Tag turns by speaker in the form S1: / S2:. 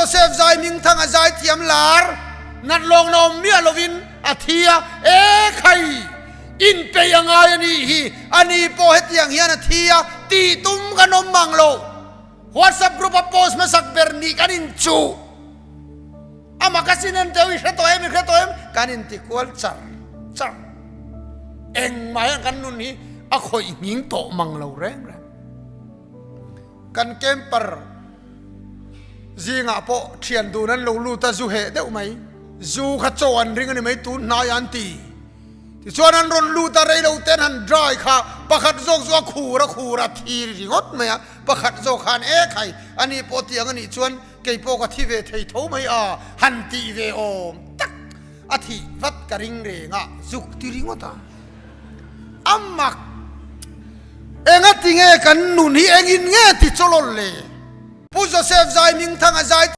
S1: Joseph Zai Hmingthanga zaithiam lar nat lawng na awm miah lovin a thi a, E khai! Inpeih a ngai a nih hi, ani pawh hetiang hian a thi a tih tum kan awm mang lo. WhatsApp group a post hmasak ber nih kan inchuh. Amah ka sin en teuh i hre tawh em, i hre tawh em? Kan inti kual char char. Engmah hian kan nun hi a khawih nghing tawh mang lo reng reng. Kan camper zingah pawh thian dun an lo lut a, zu heh deuh mai. Zu kha chaw an ring a ni mai tun hnai an ti. Tichuan an rawn lut a, rei lo ten han dry kha pakhat zawk chu a khur a khur a thi ringawt mai a, pakhat zawk khan e khai ani pawh tiang a nih chuan kei pawh ka thi ve thei tho mai a han tih ve awm tak a thih vat ka ring reng a zuk ti ringawt a. A mak! Enga ti nge kan nun hi engin nge ti chawlawl le? Pu Joseph Zai Hmingthanga zai.